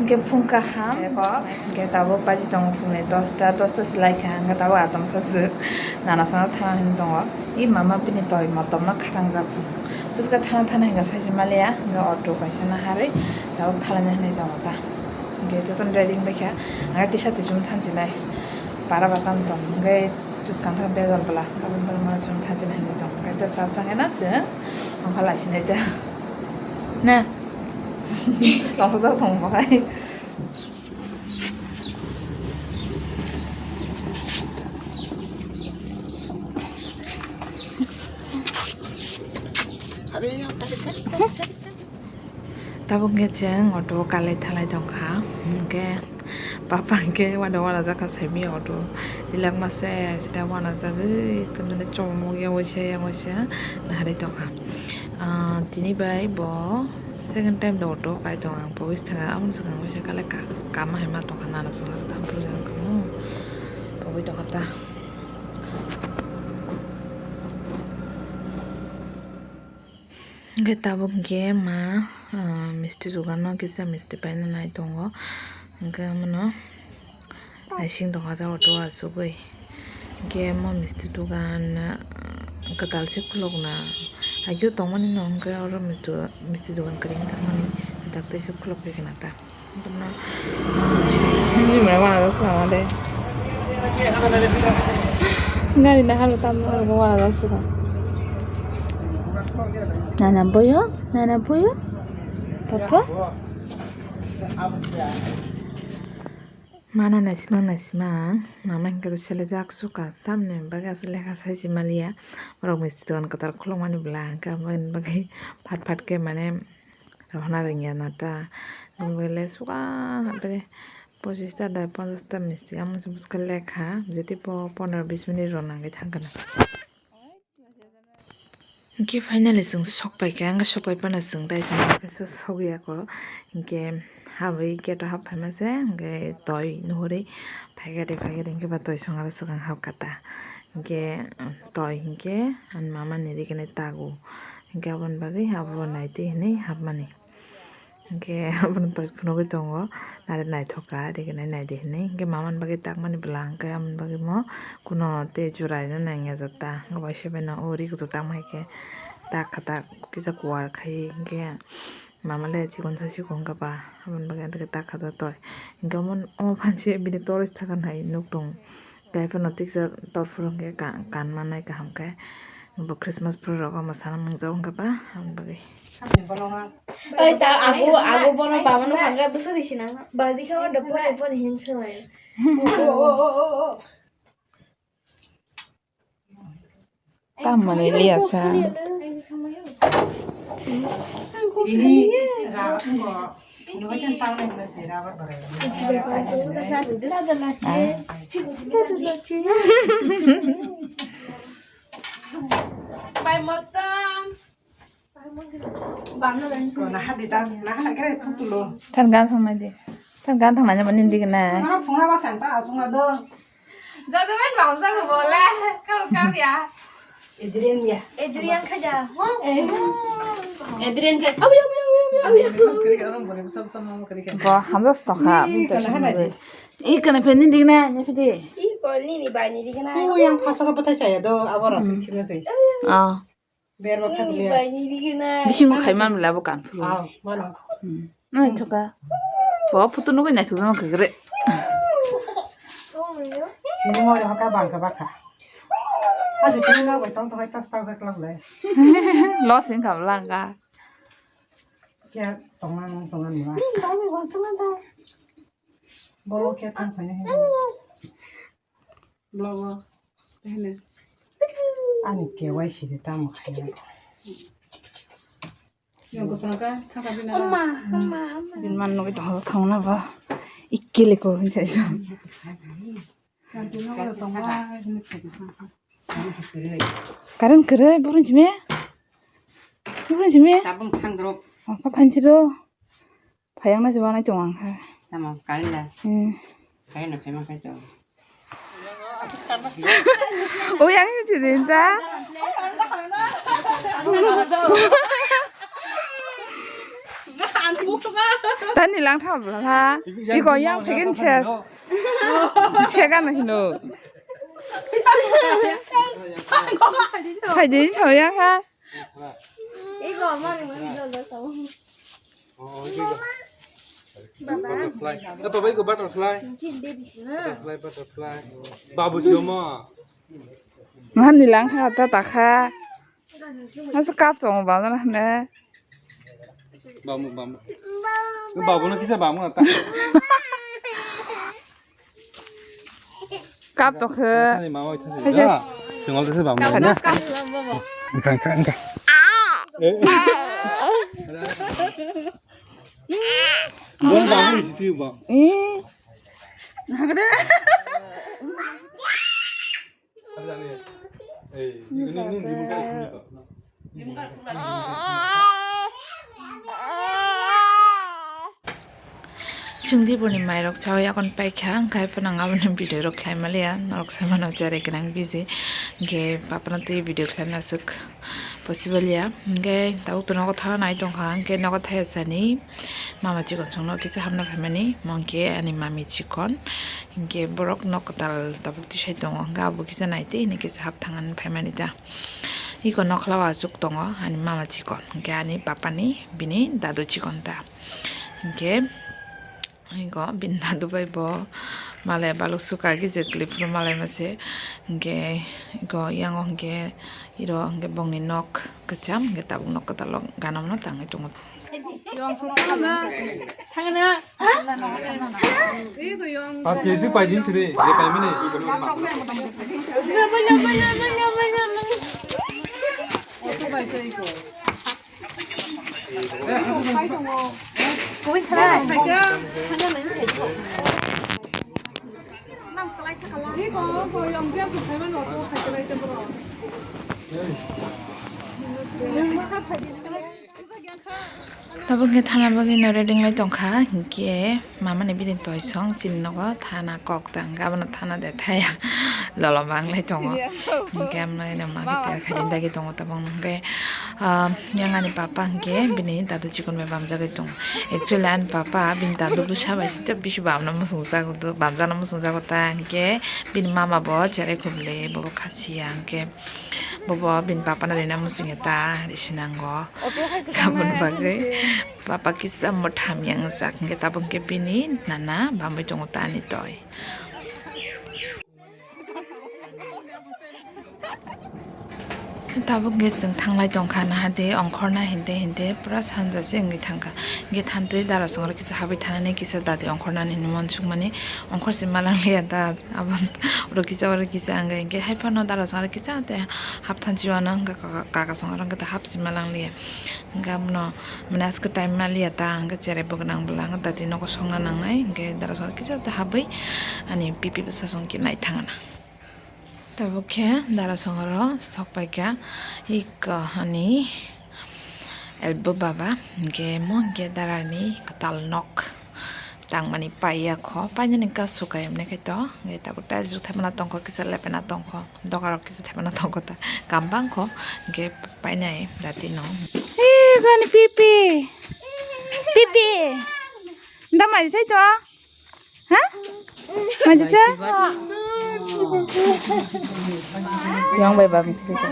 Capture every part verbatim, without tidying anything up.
Hwnkhe phung kaham, hwnkhe tabuk baji tongo phungni dosta, dosta se laikha, hwnkhe tabuk atomsa swk nana sana thana hinwi tongo. I mama bini toi motom no khatangjak phung. Bwswk thana thana hwnkhe saisi maliya, hwnkhe auto kaisa naharwi tabuk thalaina hinwi tongo ta. Hwnkhe jotono ready wngbaikha, hwnkhe tisa tisum thansinai para ba tamo tong, hwnkhe chuskang thang bejal bwla, aboni bagwi mano chwng thansinai hinwi tongo. Hwnkhe ta chap thangkhe na chwng ongkha laisinai ta. Na. Tongthokjak tongo hai. Tabuk hwnkhe chwng auto o kalai thalai tongkha, hwnkhe papa hwnkhe uanw uanajak kha saimanya auto tilak masa sida uanajagwi tamjani chomok yang waisa yang waisa naharwi tongkha. Ah, tini bai bo second time do auto kai tong ang, pogis thanga aboni swkang waisa kalai ka-, kama hai ma tongkha nana swkang tam pogwi tongkha ta. Hwnkhe tabuk hwnkhe ma, ah, misti dogano kisa misti paina nai tongo. Hwnkhe omono naising tongkha ta auto o achugwi. Hwnkhe omo misti dogan, ah, kwtal se khulukna agio tongmani no hwnkhe oro misti, misti dogan kwrwi wng tongmani kwtal tei se khuluk phaikha na ta. Gari na halo tam no halo wana da suka. Nana boyo, nana boyo. Papa. Mano naisimang naisimang, mama hingke to selejak suka, tamni bagwi aswk lekha saisi maliya, borok misti dogan kwtal khulukmani bwla hingke aboni bagwi phat phat khe mane. Rohorna rwngya na ta. Nwng bai le suka bai pochista da ponchasta misti amo se bwskang lekha. Jeti po pondro bis minute rok nangwi thangkha na. Hwnkhe finally chwng sok paikha, hwnkhe sok pai phano chwng tei chwng kaisa sogwi ya kho. Hwnkhe habwi gate o hap phaima se, hwnkhe toi nuhurwi phaikha de, phaikha de, hwnkhe ba toi songaro swkang hapkha ta. Hwnkhe toi hwnkhe ani mama ni rikini tago. Hwnkhe aboni bagwi abo naitwi hinwi hapmani. Hwnkhe abono toi phunugwi tongo, nare naithok kha, rikini naidi hinwi. Hwnkhe mamani bagwi takmani bwla hwnkhe aboni bagwi mo kuno tei jura rina nangya jata. Hwnkhe bai se bai no o ri kutu takma hai khe tak kha tak kisa kuar khai hwnkhe mama le chikon sa sikon kha ba, aboni bagwi tak kha ta toi. Hwnkhe omo, omo phan se bini torch thakha nai nuk tongo. Kaiphano tiksa torphuru hwnkhe ka-, kanma nai kaham khe bo Christmas phuru rok omo sana mungjago hwnkhe ba aboni bagwi. Oi, ta agu, agu bono bamano hwnkhe bwswk ri sinang. Badi kha bono bono hin swmai. Tamoni liya sa. Tan gan thang nai di. Tan gan thang nai mani di gana. Jodoh main bang jago bola. Kau kau ya. Adrian ya. Adrian khaja. Adrian khaja. Abu abu abu abu. Bo hamjas tong kha. Ih, kana hana di. Ih, kana phe ni di gana, ni phe di. Ih, kol ni ni bai ni di gana. Oh, yang phaso ka pathai chaya do, abo rasa khina sai. Ah. Ber ba khat le. Bisingo khai man bla bo kan phuru. Ah, mano. Hmm. Nai thoka. Bo photo nugui nai thukjama kagre. Ni mo re hoka bang ka bakha. Aji tini na bai tong tong tas tas jak lak le. Los in kam langa. Kya tong na nong song an ma. Ni ba mi wan song an ta. Bolo kya tong phai ni. Blogo. Tehne. Ani K Y C de tamo khaina. Yang ko sangka thaka bina. Oma, oma, oma. Bin man nugui tong thang na ba. Ikkele ko hin sai so. Kanti no ko tong ba hin sai. Current kwrwi borok simi. Borok simi. Tabung thang drop. Apa phansi ro. Phayang na se wanai tong ang kha. Tamo, kali la. Hmm. Phayang na phayang khai tong. O yang ni chiri ta. Tani lang thang bla ha. Iko yang phegen se. Se gan hino. Phaidi so yang ha. Iko mani mani jol jol tau. Oh, ini juga. Butterfly. Eh, Baba, ini butterfly. Cincin baby sih, nah. Butterfly, butterfly. Babu siapa? Mahan nilang ha ta ta kha. Asa kap tong ba na ne. Bamu, bamu. Babu na kisa bamu na ta. Kap to khe. Thani mama thani. Hai se. Da. Singol thani bam na. Kap, kap, kap, bobo. Engka, engka, engka. Eh. Bom bam ni siti bam. Eh. Nagre. Eh, ini, ini, ini, ini. Chwng diboni mairok chawi yakon paikha, hwnkhe phano ang aboni video rok khlai maliya, norok sai mano cherai gwnang busy, hwnkhe papano twi video khlaina aswk possible ya, hwnkhe tabuk to nogo thana nai tongkha, hwnkhe nogo thaya sani mama chikon chwngno kisa hamna phaimani, mo hwnkhe ani mami chikon, hwnkhe borok nok kwtal tabuk tisai tongo, hwnkhe abo kisa naitwi hwnwi kisa hap thangani phaimani ta. Iko nokla o achuk tongo ani mama chikon, hwnkhe ani papani bini dadu chikon ta. Hwnkhe iko bini dadu bai bo malai baluk suka gije kwlwi phuru malai mase. Hwnkhe iko yango hwnkhe iro hwnkhe bongni nok kwcham, hwnkhe tabuk nok kwtal o gana mano tangwi tongo. Aske isi pai din sini, ye pai mene. Tabuk khe thana bagwi no ready wng lai tongkha, hinkhe mamani bini toisong chini nogo thana kok ta, hwnkhe abono thana de thaya loloma wng lai tongo. Hinkhe amno ino ma khe ter khaini dagi tongo tabuk, hinkhe, ah, yang ani papa hinkhe bini dadu chikon bai bamjagwi tongo. Actually ani papa bini dadu bwsa bai se tei bisi bamna muchungjago, bamjakna muchungjago ta, hinkhe bini mama bo cherai khubli, bo bo khasiya, hinkhe bo bo bini papa no rina muchungya ta, risi nango. Aboni bagwi papa kisa mwtham yang jak, hinkhe tabuk hinkhe bini nana bamwi tongo ta ani toi. Tabuk hinkhe chwng thanglai tongkha, naha de ongkhorna hinte hinte pura sanja se wngwi thangkha. Hinkhe thantwi dara songro kisa habwi thanani, kisa dadi ongkhornani hinwi uansukmani, ongkhor se malang liya da, abo oro kisa oro kisa wngwi hinkhe hai phano dara songro kisa tei hap thansi uanw wngkha, kaka songro wngkha tei hap se malang liya. Hinkhe abono mane aske time maliya ta, hinkhe cherai bo gwnang bwla hinkhe dati nogo songna nangnai, hinkhe dara songno kisa ta habwi ani pipi bwsa song khe naithangna. Tabuk khe dara songro sok paikha ik ani elbow baba, hinkhe mo hinkhe dara ni kwtal nok tangmani paiya kho, painani kasu kayamni khe to, hinkhe tabuk tiles rok thepana tongkho, kisa lepena tongkho. Doga rok kisa thepana tongo ta, kam bang kho, hinkhe painai dati no. Ee, gani pipi. Pipi. Da mai sai to? Ha? Mai cha? Yang bai ba mi kisa to.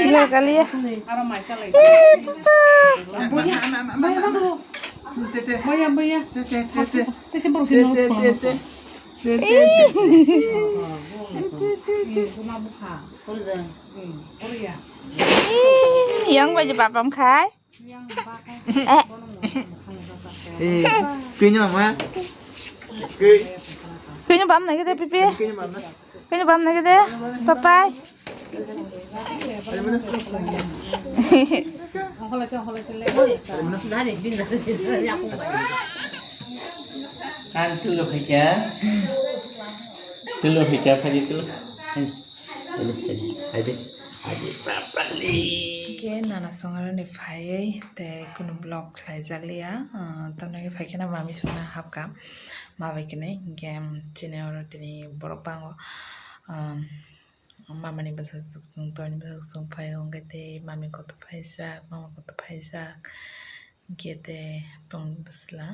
Iya kali ya. Eh, papa. Maya, maya. Tete, tete. Tete, tete. Tete, tete. Ih, yang baju papam khai. Eh, kuenya mama. Kui. Kuenya bam nai kede pipi. Kuenya mama. Kuenya bam nai kede papai. Ang tulo khaikya. Tulo khaikya, phai tulo. Hai. Hai de, hai de, hai de, hai de, papali. Ke nana songaroni phaiwi tei kunu vlog khlaijakliya, ah, tamni hwnwi phaikhe na mami songna hapkha, ma bai kwnwi, hinkhe, um, chini oro tini borok bango, um, Mamani bwsajwk chwng, toini bwsajwk chwng phaio, hwnkhe tei mami kotor phaijak, mama kotor phaijak, hwnkhe tei tongni bwsla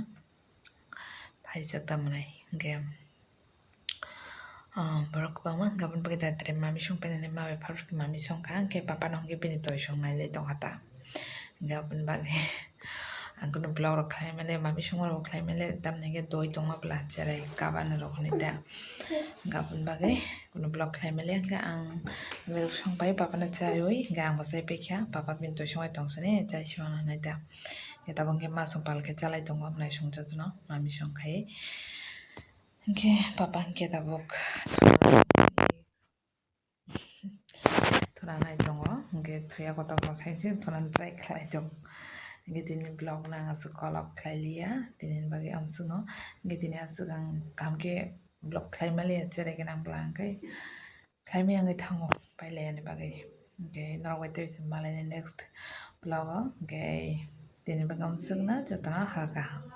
phaijak tamni hwnkhe, ah, borok kwbangma hwnkhe aboni bagwi da tere mami song painani, ma bai phar mami songkha, hwnkhe papa no hwnkhe bini toi songnai le tongkha ta. Hwnkhe aboni bagwi ang kunu vlog rok khlai male, mami songma rok khlai male, tamni hwnkhe doi tongma bwla cherai kabani rok hwnwi ta. Hwnkhe aboni bagwi kunu vlog khlai male, hwnkhe ang milk song pai papa no chaiwi, hwnkhe ang bo chai paikha, papa bini toi songwi tongsani chai sima nanai ta. Hwnkhe tabuk hwnkhe ma song pal khe chalai tongo, nai song jotono mami song khai. Hwnkhe papa hwnkhe tabuk thwna nai tongo, hwnkhe thuya kotor kotor sai se thwna try khlai tongo. Hwnkhe tini vlog no ang aswk kolok khlai liya, tini bagwi amswkno, hwnkhe tini aswk ang kaham khe vlog khlai maliya, cherai gwnang bwla hwnkhe khlai maya wngwi thango pailaiya ni bagwi. Hwnkhe norok bai tei se malaini next vlog o, hwnkhe tini bagwi amswkno jotono hor kaham.